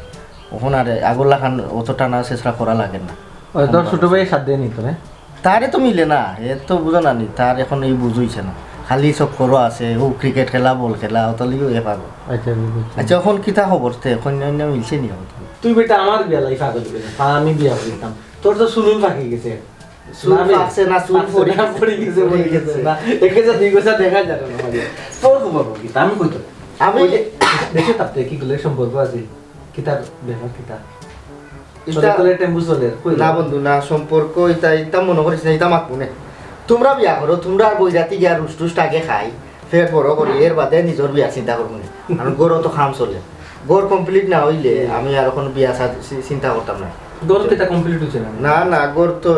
এখন আর আগর লাখান অত টানা চেষ্টা করা লাগে না। ওই তোর ছোট ভাইয়ের সাথে নিত রে? তারে তো মিলে না, এ তো বুঝো না নি, তার এখন এই বুঝ হইছে না। খালি চক্করও আছে, ও ক্রিকেট খেলা, বল খেলা, অত লিগেও এ পাগল। আচ্ছা, আমি বুঝছি। আচ্ছা, এখন কিতা খবর তে? কন্যা অন্যা মিলছে নি এখন? তুই বেটা আমার বিয়া লাই পাগল হয়ে গেছে। আমি বিয়া করতাম। তোর তো চুল পাকি গেছে। চুল না, আমি পাকছে না, চুল পাকছে পড়ি না, গেছে। পড়ি গেছে, পড়ি পড়ি গেছে। গেছে। না, এক গেছে, দুই গেছে দেখা যায় না, মানে। তোর খবর কি? আমি কই তো? আমি ওই যে দেশে থাকতে কি গুলো সম্পর্ক আছে? কিতার ব্যাপার কিতা? ইটা চলে চলে টেম্পু চলে, কই না যাও? বন্ধু, না সম্পর্ক, ইটা, ইটা মনে করিস না, ইটা মাতবো না। তোমরা বিয়া করো, তোমরা আর বই জাতি গিয়া রুস টুস আগে খাই, পেট বড় করি, এর বাদে নিজর বিয়ার চিন্তা করবো না। কারণ ঘরও তো কাম চলে। ঘর কমপ্লিট না হইলে হুম। আমি আর এখন বিয়া সা-, চি-, চিন্তা করতাম না। ঘর কিতা কমপ্লিট হইছে না? না, না, ঘর তো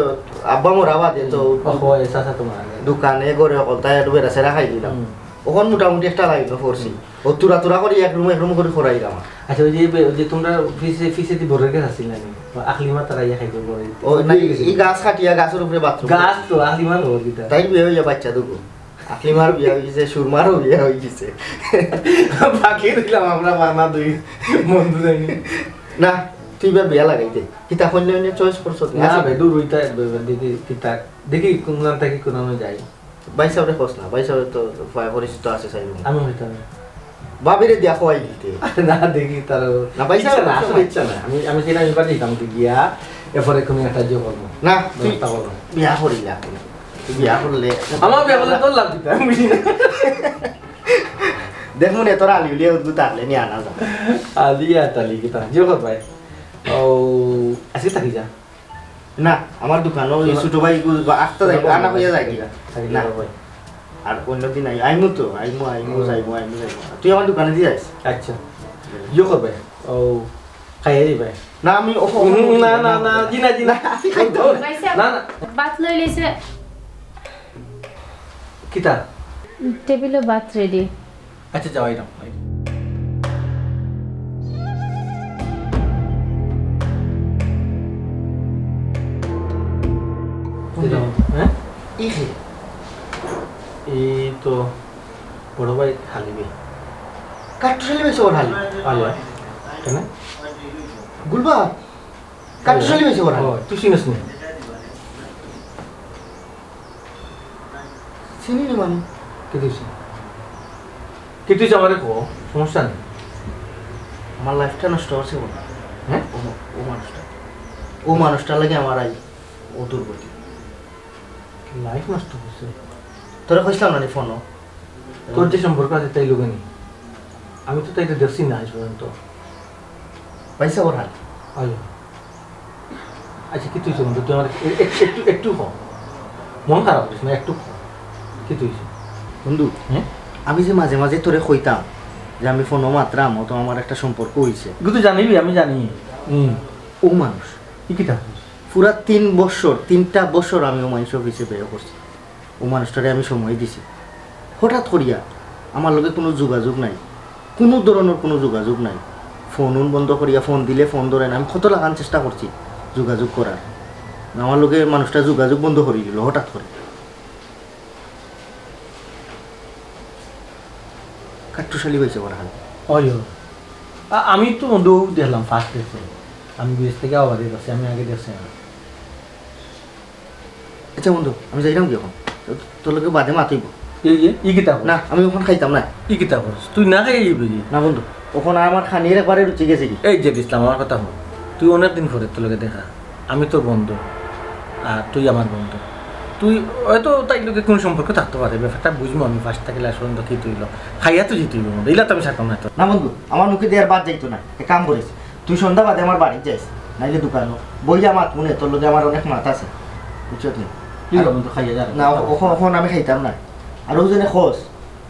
আব্বা মরা বাদে তো হুম। ও, হয়, চাচা তো মারা গেছে। দোকানে ঘরে অকল তাই একটু বেড়া সেরা খাই দিলাম। হুম। ওখান মোটামুটি একটা লাইনও পড়ছি। হুম। ও তুরা তুরা করি এক রুম এক রুম করি করাইলাম। আচ্ছা, ওই যে বে-, ওই যে তোমরা পিছে, পিছে দি বড় গাছ আছিল না নি? ও আকলিমা তারা ইয়া খাইতো বড়। ও না, এই গাছ কাটিয়া গাছের উপরে বাথরুম। গাছ তো আকলিমার খবর কিতা? তাই বিয়া হইয়া বাচ্চা দুগো। আকলিমার বিয়া হইছে, সুরমারও বিয়া হইছে। বাকি রইলাম আমরা বানা দুই বন্ধু যাইনি। না, তুই বা বিয়া লাগাইতে। কিতা কইলে অইলে চয়েস করছত না? না, বে, দূর হইতা, বে, বে, দেখি, কিতা, দেখি কোন গান থাকি কোন গানো যাই। ভাই সাহেবরে কস না, ভাই সাহেব তো পরিচিত আছে, চাইব। আমি হইতাম না। ভাবিরে দিয়া খোয়াই দিতে। না, দেখি তারা না, ভাই সাহেব, ইচ্ছা না, আসলে ইচ্ছা না। আমি, আমি সেটা আমি পাঠাইতাম কি গিয়া, এরপরে কোনো একটা জোর করবো। না, তুই ব্যবস্থা করবো। বিয়া করিলা। তুই বিয়া করলে আমার বিয়া করলে তোর লাভ দিতে, আমি বুঝি না। দেখ মনে তোর আলি উলিয়া উদ্ভুত থাকলে নিয়ে আনা যা। আলি আর তালি কি তা? জোর কর ভাই। ও, আজকে থাকি যা। না, আমার দোকানও ওই না। ছোট ভাই গু-, বা আখতা যাই, ছোট ভাই আনা হইয়া যাই। থাকি যা, থাকি না। যা ভাই। আর অন্য দিন আই-, আইমু তো, আইমু, আইমু, হুম। যাইমু, আইমু, যাইমু। তুই আমার দোকানে দিয়ে যাইস। আচ্ছা। ইয়ে করবে, ও, খাইয়ে দিবে। না, আমি ও, হুম, না, না, না, জি না, জি না। না, আমি খাইতাম না। ভাই সাহেব, না, না। ভাত লই লইছে। কিতা? টেবিলো ভাত রেডি। আচ্ছা, যাও, আইরাম। কোনটা? হ্যাঁ? এই যে। এই তো বড় ভাই হালিবে। কাট্টুশালি বেশি ওর হালি। আলো। কেন? গুলবা। কাট্টুশালি বেশি ওর হালি। ও, তুই চিনিস না? চিনি নি মানে? কি তুই চিনিস? কি তুই আমারে কো? সমস্যা নেই। আমার লাইফটা নষ্ট করছে বলে। হ্যাঁ? ও, ও মানুষটা। ও মানুষটার লাগি আমার আই ও দুর্গতি। লাইফ নষ্ট করছে? তোরে কইছিলাম না নি ফোনো? তোর যে সম্পর্ক আছে তাই লোকে নি। আমি তো তাই তো দেখছি না আজ পর্যন্ত। পয়সা ওর হাত। আইও। আচ্ছা, কি তুই বন্ধু? তুই আমার এ-, এ-, একটু, একটু ক। মন খারাপ করিস না, একটু ক। কি তুই? বন্ধু, হ্যাঁ? আমি যে মাঝে মাঝে তোরে কইতাম যে আমি ফোনো মাতরাম, ও তো আমার একটা সম্পর্ক হইছে। কিন্তু জানিবি, আমি জানি। হুম। ও মানুষ। কি কিতা? পুরা তিন বছর, তিনটা বছর আমি ও মানুষের অফিসে ব্যয় করছি। ও মানুষটারে আমি সময় দিছি। হঠাৎ করিয়া আমার লগে কোনো যোগাযোগ নাই, কোনো ধরনের কোনো যোগাযোগ নাই। ফোন উন বন্ধ করিয়া, ফোন দিলে ফোন ধরে না। আমি কত লাখান চেষ্টা করছি যোগাযোগ করার, আমার লগে মানুষটা যোগাযোগ বন্ধ করি দিল হঠাৎ করে। কাট্টুশালী হয়েছে ওরা। ওই, ওই। আ-, আমি তো বন্ধু দেখলাম, ফার্স্ট দেখছি। আমি বিদেশ থেকে আবার দেখছি, আমি আগে দেখছি না। আচ্ছা বন্ধু, আমি যাইলাম কি এখন? তো-, তোর লগে বাদে মাতিব। এই যে, ই কিতা কর? না, আমি ওখান খাইতাম না। ই কিতা করস? তুই না খাই যাবি কি? না বন্ধু, ওখানে আমার খানির একবারে রুচি গেছে কি? এই যে ইসলাম, আমার কথা হল, তুই অনেক দিন পরে তোর লগে দেখা, আমি তোর বন্ধু, আর তুই আমার বন্ধু, তুই হয়তো তাইর লগে কুনু সম্পর্ক থাকতো পারে, ব্যাপারটা বুঝমু আমি, first থাকি last পর্যন্ত কিতা অইলো, খাইয়া তো যাইতে অইবো বন্ধু, ইলা তো আমি ছাড়তাম না তো। না বন্ধু, আমার মুখে দিয়া আর ভাত যাইতো না, এক কাম করিস, তুই সন্ধ্যা বাদে আমার বাড়িত যাইস, নাইলে দোকানো বইয়া মাতমু নে, তোর লগে আমার অনেক মাত আছে, বুঝছস নি? ঠিক আছে বন্ধু, খাইয়া যা। না, অখন, অখন আমি খাইতাম না। আর অউ জনে কস,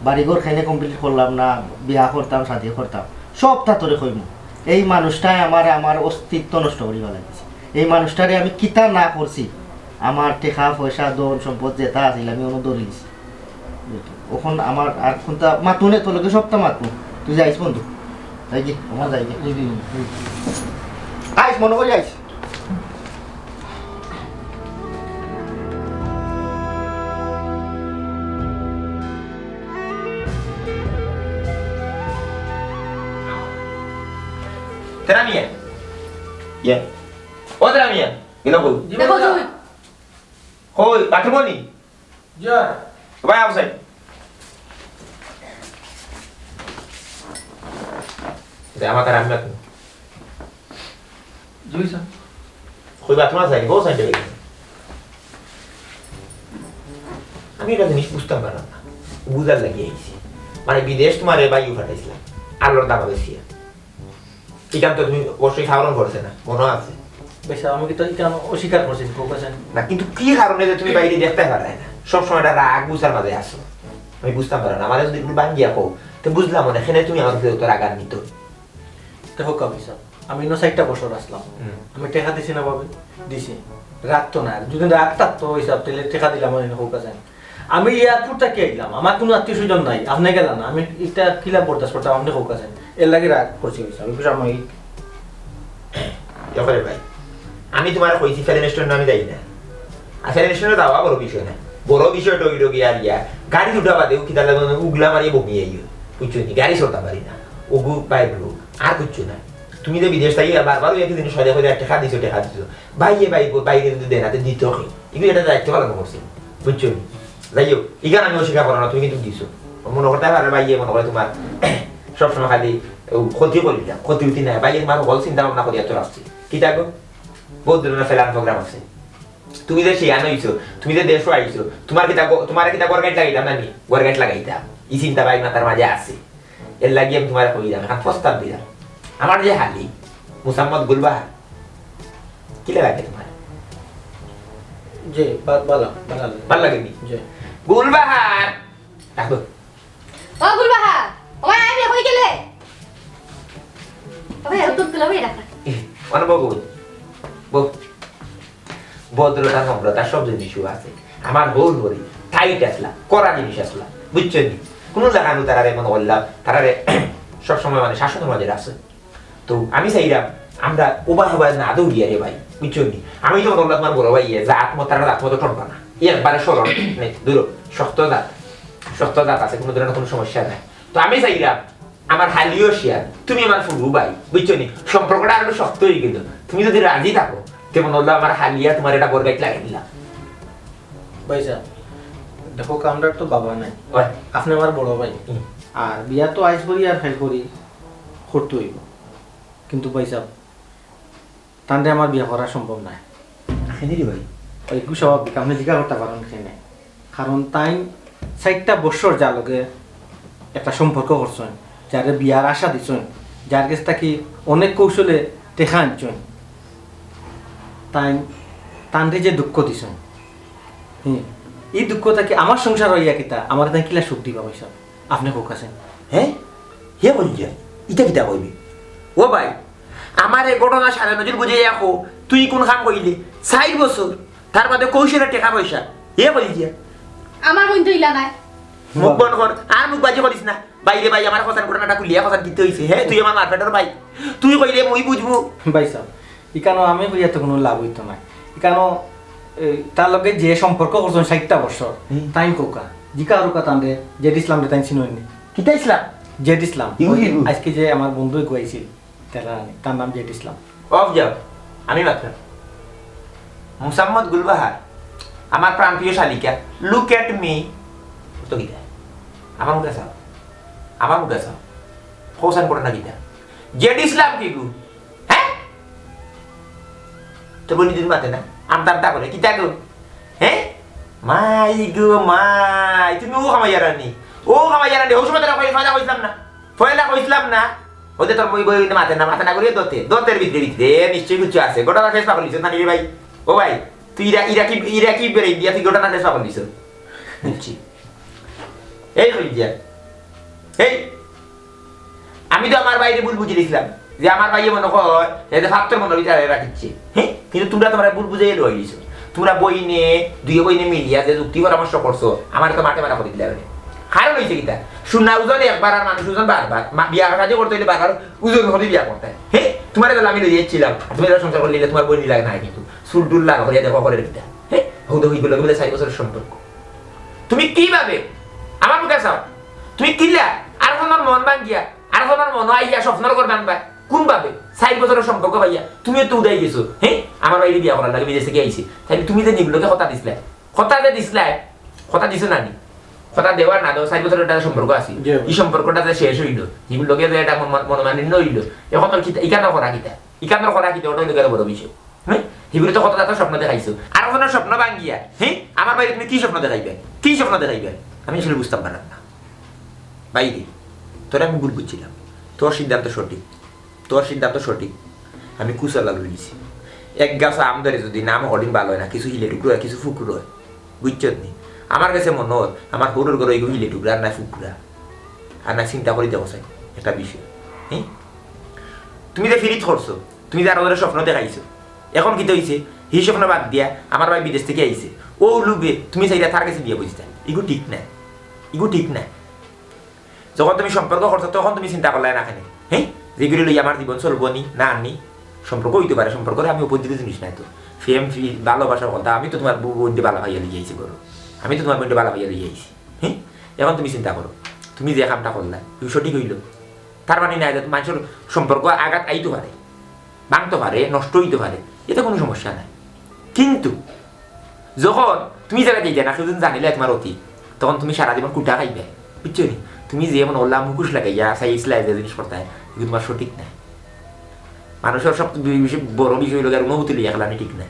বাড়িঘর খাইনে complete করলাম না, বিয়া করতাম, শাদি করতাম, সবতা তোরে কইমু। এই মানুষটায় আমারে, আমার অস্তিত্ব নষ্ট করিবার লাগিছে। এই মানুষটারে আমি কিতা না করছি, আমার টেকা পয়সা, ধন সম্পদ যেতা আছিল, আমি অনো ধরিলিছি। অখন আমার আর কুনতা মাতমু নে, তোর লগে সবতা মাতমু। তুই যাইস বন্ধু, যাইগি, অখন যাইগি। জি, জি, জি। আইস, মনো করি আইস। তেরা মিয়া। ইয়া। ও তেরা মিয়া। গেল কই? জি, দেখো ভাইয়া। তুই। কই? বাথরুমো নি? জি। ভাই, আও সাইড। দে, আমার তার আমি বাথরুম। জি, স্যার। কই বাথরুম আছে? ও সাইডে গেছে। আমি একটা জিনিস বুঝতাম পারলাম না। বুঝার লাগি আইছি। মানে, বিদেশ তোমারে ভাইও পাঠাইছিলাম। আল্লাহর দাবা বেশি। ইখান তো তুমি অবশ্যই সাবরণ করছে না, মনে আছে? বেশ, আমি কিতা ইখান অস্বীকার করছি, কউক্কা চাইন। না, কিন্তু কি কারণে যে তুমি বাইরে দেখতে পারায় না? সবসময় একটা রাগ গুছার মাঝে আছো। আমি বুঝতাম পারলাম না। আমারে যদি একটু ভাঙ্গিয়া কও, তে বুঝলাম অনে, কেনে তুমি আমার উপরে অত রাগ আর নিত। দেখো কাবি সাহেব, আমি ইনো চাইরটা বছর আছলাম। হুম। আমি টেকা দিছি না ভাবে? দিছি। রাগ তো না। যদি রাগ থাকতো হিসাব, তাইলে টেকা দিলাম অনে, কউক্কা চাইন। আমি এয়ারপোর্ট থাকি আইলাম, আমার কুনু আত্মীয় স্বজন নাই, আপনে গেলা না, আমি ইটা কিলা বরদাস্ত করতাম, আপনে কউক্কা চাইন। এরলাগি রাগ করছি, আমি বুঝলাম, আমি ইয়ে করে ভাই, আমি তোমারে কইছি ফেলেন স্টোর আমি যাই না। আর ফেলেন স্টোর যাওয়া বড় বিষয় না, বড় বিষয়টা অইলো গিয়া আর ইয়া, গাড়ি উঠা বাদে ও কিতা লাগে উগলা মারিয়া বমি আইও, বুঝছো নি? গাড়ি চড়তাম পারি না, ওগু বাইর লোক, আর কিচ্ছু না। তুমি যে বিদেশ থাকি বারবার ওই একই জিনিস সদে করে টেকা দিছো, টেকা দিছো, ভাইয়ে ভাই, বাইরে যদি দেন, হাতে দিত কি? এগুলো একটা দায়িত্ব পালন করছে, বুঝছো নি? যাই হোক, ইখান আমি অস্বীকার করলাম না, তুমি কিন্তু দিছো। মনে করতে পারে ভাইয়ে মনে করে তোমার সবসময় খালি ও ক্ষতি করি না, ক্ষতি উতি না, ভাইয়ে তোমার হল চিন্তা ভাবনা করিয়া তো রাখছি। কিতা গো? বহুত ধরনের ফেলান প্রোগ্রাম আছে। তুমি যে শিয়ান হইছো, তুমি যে দেশো আইছো, তোমার কিতা গ-, তোমার কিতা গরগাইট লাগাইতাম না নি? গরগাইট লাগাইতাম। এই চিন্তা ভাই মাথার মাঝে আছে। এরলাগি আমি তোমারে কইলাম, এখন প্রস্তাব দিলাম। আমার যে হালি, মুসাম্মদ গুলবাহার, কিলা লাগে তোমার? জি, বা-, ভালা, ভালা লাগে। ভালা লাগে নি? জি। গুলবাহার, ডাকো। ও গুলবাহার, ও ভাই, আমি কই গেলে? ও ভাই, ও তো গুলো ভাই ডাক। এ, অনো বউ, বউ। ভদ্রতা, নম্রতা সব জিনিসও আছে। আমার হউর হরি, টাইট আছলা, কড়া জিনিস আছলা, বুঝছো নি? কুনু লাগানো তারারে মনে করলাম, তারারে সবসময় মানে শাসনের মাঝে রাখছে। তো আমি চাইলাম, আমরা উবায় উবায় না দৌড়িয়া রে ভাই, বুঝছো নি? আমি তো মনে করলাম তোমার বড় ভাই, ইয়ে, জাত মত, তারা জাত মতো ঠকবা না। ই একবারে সরল, মানে, দূর, শক্ত জাত, শক্ত জাত আছে, কুনু ধরনের কুনু সমস্যা নাই। তো আমি চাইলাম, আমার হালিও শিয়ার, তুমি আমার ফুরু ভাই, বুঝছো নি? সম্পর্কটা আরো শক্ত হয়ে গেল। তুমি যদি রাজি থাকো, তে মনে হলো আমার হালিয়া তোমার এটা বরগাইট লাগাই দিলাম। ভাই সাহেব, দেখো, কামরার তো বাবা নাই। ওই। আপনে আমার বড় ভাই। হুম। আর বিয়া তো আইজ করি আর কাইল করি করতে হইব। কিন্তু ভাই সাহেব, তানরে আমার বিয়া করা সম্ভব নায়। কেনে রে ভাই? এগু স্বাভাবিক, আপনে জিজ্ঞাসা করতা পারেন কেনে। কারণ তাইন চাইরটা বছর যার লগে একটা সম্পর্ক করছইন, যারে বিয়ার আশা দিছইন, যার গেছ থাকি অনেক কৌশলে টেকা আনছইন, তাইন তানরে যে দুঃখ দিছইন, হুম, ই দুঃখ থাকি আমার সংসার অইয়া কিতা, আমারে তাইন কিলা সুখ দিবা পয়সা? আপনে কউক্কা চাইন। হ্যাঁ? হে বলি যায়, ইটা কিতা কইবি? ও ভাই, আমার এই ঘটনা সারা নজির বুঝে রাখো, তুই কোন কাম কইলে? চাইর বছর, তার বাদে কৌশলে টেকা পয়সা। হে বলি যায়। আমার বইন তো ইলা নাই। মুখ বন্ধ কর, আর মুখ বাজি করিস না। বাইরে ভাই, আমার কসান ঘটনাটা খুলিয়া কসান কিতা হইছে? হে, তুই আমার মারপেটর ভাই। তুই কইলে মুই বুঝবো। ভাই সাহেব, ইকানো আমি কইয়া তো কুনু লাভ হইতো না। ইকানো, এ, তার লগে যে সম্পর্ক করছইন ষাইটটা বছর, হুম। তাইন কউক্কা, জিকা করউক্কা তানরে, জেড ইসলামরে তাইন চিনইন নি? কিতা ইসলাম? জেড ইসলাম। ইগু, ইগু। আজকে যে আমার বন্ধু এগু আইছিল, তেলারানি, তার নাম জেড ইসলাম। অফ যাও, আমি মাতরাম। মুসাম্মদ গুলবাহার, আমার প্রাণপ্রিয় শালিকা, look at me। তো কিতা? আমার মুখে চাও, আমার মুখে চাও। কসান করে না কিতা? জেড ইসলাম কিগু? হ্যাঁ? তো বলি দিন মাতে না। আমতা আমতা করে, কিতা গো? হে? মাই গো মাই, তুমি অউ কামাইয়ার নি? অউ কামাইয়ার নি? অউ সময় তারা কই, পয়লা কইছলাম না? পয়লা কইছলাম না? অউ যে তোর বই, বই মাতে না, মাতে না করিয়া দতে, দতের ভিতরে, ভিতরে নিশ্চয়ই কিচ্ছু আছে। ঘটনা শেষ পাকল দিছ, না নি রে ভাই? ও ভাই, তুই ইরা, ইরা কি, ইরা কি বেরে ইন্ডিয়া, তুই ঘটনা শেষ পাকল দিছ। বুঝছি। এই কই গিয়া? এই, আমি তো আমার ভাইরে ভুল বুঝি দিছলাম যে আমার ভাইয়ে মনে কয় যে ফাত্তর মনে ভিতরে রাখিচ্ছে। হ্যাঁ, কিন্তু তুমরা তুমরা ভুল বুঝাইয়া লই দিছো। তুমরা বইনে, দুই বইনে মিলিয়া যে যুক্তি পরামর্শ করছো, আমার তো মাঠে মারা করি দিলা। কারণ হইছে কিতা? সোনা ওজন একবার আর মানুষ ওজন বারবার। মা-, বিয়া শাদী করতে হইলে বারবার ওজন করে বিয়া করতে হয়। হ্যাঁ, তুমারে তো আমি লইয়া যাচ্ছিলাম, তুমি তো সংসার করলে তুমার বই লাগে না কিন্তু চুল টুল লাল করিয়া দেখো করে কিতা। হ্যাঁ, হৌদা হইগুলো বলে চার বছরের সম্পর্ক। তুমি কিভাবে আমার মুখে চাও? তুমি কিলা আর কোন মন ভাঙ্গিয়া, আর কোন মন আইয়া স্বপ্নর ঘর ভাঙবা? কোন ভাবে? চার বছরের সম্পর্ক পাইয়া তুমিও তো উদাই গেছো। হ্যাঁ, আমার ভাইরে বিয়া করার লাগি বিদেশ থেকে আইছে। তাইলে তুমি যে নিগুলোকে কথা দিছলায়, কথা যে দিছলায়, কথা দিছো না নি? কথা দেওয়ার না দেওয়া, চার বছরের একটা সম্পর্ক আছে। জি। এই সম্পর্কটা যে শেষ হইলো, নিগুলোকে যে এটা মন-, মনোমালিন্য হইলো, এখন তোর কিতা, ইকানোর করা কিতা? ইকানোর করা কিতা? ওটা হইলো গেল বড় বিষয়। হ্যাঁ? হিগুলো তো কত জাতর স্বপ্ন দেখাইছো। আর কোনো স্বপ্ন ভাঙ্গিয়া, হ্যাঁ? আমার ভাইরে তুমি কি স্বপ্ন দেখাইবে? কি স্বপ্ন দেখাইবে? আমি আসলে বুঝতাম পারলাম না। ভাইরে, তোরে আমি ভুল বুঝছিলাম। তোর সিদ্ধান্ত সঠিক। তোর সিদ্ধান্ত সঠিক। আমি কুশলা লইছি। এক গাছ আম ধরে যদি নাম হরিণ ভালো হয় না, কিছু হিলে টুকরো হয়, কিছু ফুকরো হয়। বুঝছত নি? আমার কাছে মনে হয়, আমার হরুর ঘরে এগু হিলে টুকরা আর না ফুকরা। আর না চিন্তা করি দেখো চাই, একটা বিষয়। হ্যাঁ? তুমি যে ফিরিত করছো, তুমি যে আরো ধরে স্বপ্ন দেখাইছো, এখন কিতা হইছে? হি স্বপ্ন বাদ দিয়া আমার ভাই বিদেশ থেকে আইছে। ও লুবে তুমি চাইরা তার কাছে বিয়া বুঝতে। ইগু ঠিক নাই। ইগু ঠিক নাই। যখন তুমি সম্পর্ক করছো, তখন তুমি চিন্তা করলায় না কেনে? হ্যাঁ? যেগুলি লই আমার জীবন চলবো নি, না নি? সম্পর্ক হইতে পারে, সম্পর্করে আমি উপর দিতে জিনিস নাই তো। প্রেম, ফি-, ভালোবাসার কথা, আমি তো তোমার বউ-, বইনরে ভালো পাইয়া লই আইছি ঘরো। আমি তো তোমার বইনরে ভালো পাইয়া লই আইছি। হ্যাঁ? এখন তুমি চিন্তা করো, তুমি যে কামটা করলা, তুমি সঠিক হইল। তার মানে নাই যে মানুষের সম্পর্ক আঘাত আইতে পারে, ভাঙতে পারে, নষ্ট হইতে পারে, এতে কোনো সমস্যা নাই। কিন্তু যখন তুমি জায়গা দিতে না, কেউ যদি জানিলে তোমার অতীত, তখন তুমি সারা জীবন কুটা খাইবে, বুঝছো নি? তুমি যে এমন ওলা মুখোশ লাগাইয়া চাইছিলা যে জিনিস করতে, কিন্তু তোমার সঠিক নাই। মানুষের সব বি-, বিষয়, বড় বিষয় হইল গিয়ে অনুভূতি লইয়া খেলানি ঠিক নাই।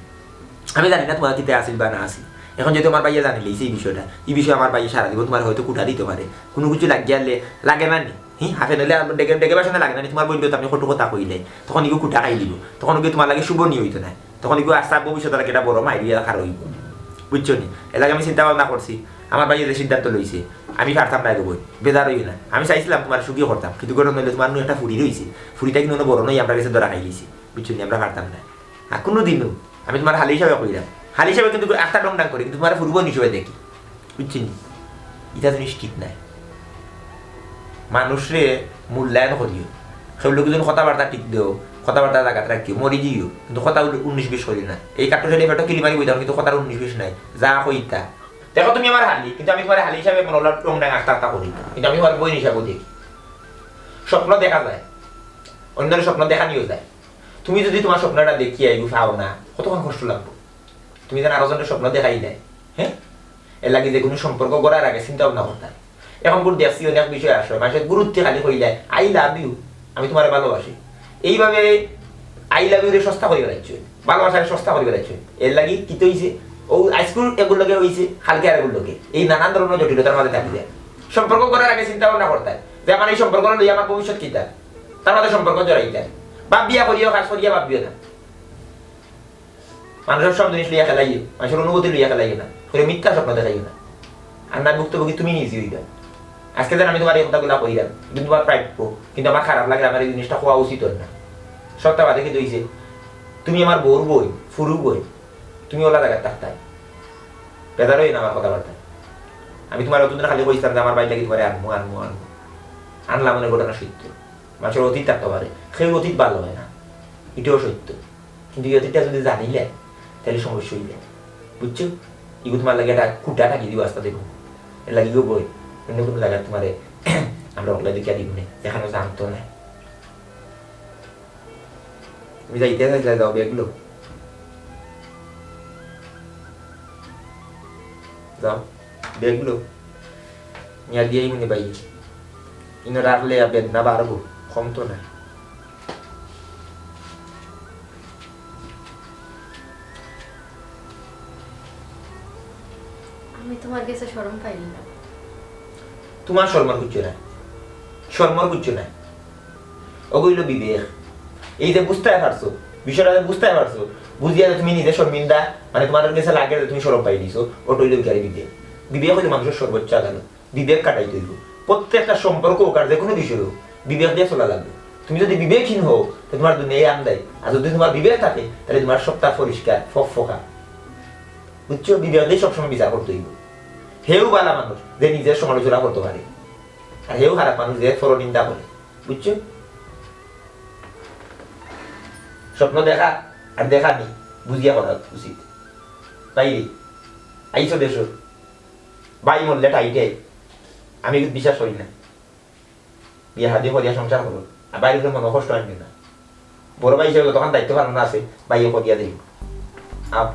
আমি জানি না তোমার কিতে আসিল বা না আসিল। এখন যেহেতু আমার ভাইয়া জানিলে এই বিষয়টা, এই বিষয়ে আমার ভাইয়া সারা জীবন তোমার হয়তো কুটা দিতে পারে, কোনো কিছু লাগিয়া আনলে লাগে না নি? হি, হাতে নিলে ডেকে, ডেকে বাসনে লাগে না নি? তোমার বইনরে তো আমি কটু কথা কইলে, তখন ইগু কুটা খাই দিব, তখন ওকে তোমার লাগে শুভ নিয়ে হইতো না। তখন ইগু আস্তা ভবিষ্যতে লাগে এটা বড় মাইরিয়া খার হইব, বুঝছো নি? এর লাগে আমি চিন্তা ভাবনা করছি, আমার ভাইয়া যে সিদ্ধান্ত লইছে, আমি পারতাম না এগো বই, বেজার হইও না। আমি চাইছিলাম তোমার সুখী করতাম, কিন্তু ঘটনা হইলে তোমার নু একটা ফুরি রইছে, ফুরিটা কিন্তু অন্য বড় নই, আমরা গেছে ধরা খাই গেছি, বুঝছো নি? আমরা পারতাম না। আর কোনো দিনও আমি তোমার হালি হিসাবে কইলাম, হালি হিসাবে কিন্তু একটা ডং ডাং করি, কিন্তু তোমার ফুরবো হিসাবে দেখি, বুঝছো নি? এটা জিনিস ঠিক নাই। মানুষরে মূল্যায়ন করিও। কেউ লোক যদি কথাবার্তা ঠিক দেও, কথাবার্তা জাগাত রাখিও, মরি দিও, কিন্তু কথা উল-, উনিশ বিশ করিও না। এই কাট্টু ছেলে পেটো কিলি মারি বইতাম, কিন্তু কথার উনিশ বিশ নাই, যা কইতা। দেখো তুমি আমার হালি, কিন্তু আমি তোমার হালি হিসাবে মনে হলো টং ডাং আস্তা আস্তা করি, কিন্তু আমি তোমার বই হিসাবে দেখি। স্বপ্ন দেখা যায়, অন্যের স্বপ্ন দেখানিও যায়। তুমি যদি তোমার স্বপ্নটা দেখিয়া এগু পাও না, কতক্ষণ কষ্ট লাগবো? তুমি যেন আরো জনের স্বপ্ন দেখাই দেয়, হ্যাঁ? এর লাগি যে কোনো সম্পর্ক গড়ার আগে চিন্তা ভাবনা করতে হয়। এখন গুরু দেখছি অনেক বিষয় আসে, মানুষের গুরুত্বে খালি কইলে, "I love you, আমি তোমারে ভালোবাসি।" এইভাবে "I love you" রে সস্তা করি বেড়াইছে, ভালোবাসারে সস্তা করি বেড়াইছে। এর লাগি কি তো হইছে? ও আইসক্রিম এগুর লগে হইছে, কালকে আর এগুর লগে। এই নানান ধরনের জটিলতার মাঝে থাকি যায়। সম্পর্ক করার আগে চিন্তা ভাবনা করতে হয় যে আমার এই সম্পর্ক লইয়া আমার ভবিষ্যৎ কিতা, তার মাঝে সম্পর্ক জড়াইতে হয়। বাপ বিয়া করিও, কাজ করিয়া বাপ বিয়া না। মানুষের সব জিনিস লইয়া খেলাইও, মানুষের অনুভূতি লইয়া খেলাইও না, করে মিথ্যা স্বপ্ন দেখাইও না। আর না ভুক্তভোগী তুমি নিজে হইবা। আজকে যেন আমি তোমার এই কথাগুলা কইলাম, কিন্তু তোমার প্রাপ্য, কিন্তু আমার খারাপ লাগে, আমার এই জিনিসটা হওয়া উচিত হয় না। সত্যবাদে কিন্তু হইছে, তুমি আমার বউর বই, ফুরু বই, তুমি ওলা জায়গায় থাকতাই, বেজার হই না আমার কথাবার্তা। আমি তোমার অতদিন খালি কইতাম যে আমার বাইর লাগি তোমার আনমু, আনমু, আনমু, আনলাম, মনে ঘটনা সত্য। মানুষের অতীত থাকতে পারে, সেই অতীত ভালো হয় না, এটাও সত্য। কিন্তু এই অতীতটা যদি জানিলে, তাহলে সমস্যা হইবে, বুঝছো? এগুলো তোমার লাগে একটা খুঁটা থাকিয়ে দিব, আস্তা দেবো। এর লাগে গো বই, অন্য কোনো জায়গায় তোমারে আমরা ওগুলো দেখিয়ে দিব না, যেখানে জানতো না। তুমি যাইতে চাইলে যাও, ব্যাগগুলো যাও, ব্যাগগুলো নিয়ে দিয়ে মনে ভাই, ইনো রাখলে আর বেদনা বাড়বো, কমতো না। তোমার গেছে শরম পাইলি না? তোমার শরমর কিচ্ছু নাই, শরমর কিচ্ছু নাই। ওগু অইলো বিবেক। এই যে বুঝতায় পারছো, বিষয়টা যে বুঝতায় পারছো, বুঝিয়া যে তুমি নিজে শরমিন্দা, মানে তোমার গেছে লাগে যে তুমি শরম পাইলিছো, ওটা অইলো বিকারে বিবেক। বিবেক অইলো মানুষর সর্বোচ্চ আদালত। বিবেক খাটাইতে অইবো প্রত্যেকটা সম্পর্ক হোক আর যে কোনো বিষয় হোক, বিবেক দিয়া চলা লাগবো। তুমি যদি বিবেকহীন হও, তো তোমার দুনিয়াই আন্দাই। আর যদি তোমার বিবেক থাকে, তাহলে তোমার সবটা পরিষ্কার, ফকফকা। বুঝছো? বিবেক দিয়ে সবসময় বিচার করতে অইবো। হেউ ভালা মানুষ, যে নিজের সমালোচনা করতে পারে, আর হেউ খারাপ মানুষ, যে পরনিন্দা করে। বুঝছো? স্বপ্ন দেখা আর দেখা নি, বুঝিয়া করা উচিত। বাইরে আইছো দেশো, ভাই মরলে টাইটে, আমি বিশ্বাস করি না। বিয়া শাদি করিয়া সংসার করো, আর বাইরে মনে কষ্ট আনবে না। বড় ভাই হিসেবে যতক্ষণ দায়িত্ব পালন আছে, ভাইয়ে করিয়া দিই। আও।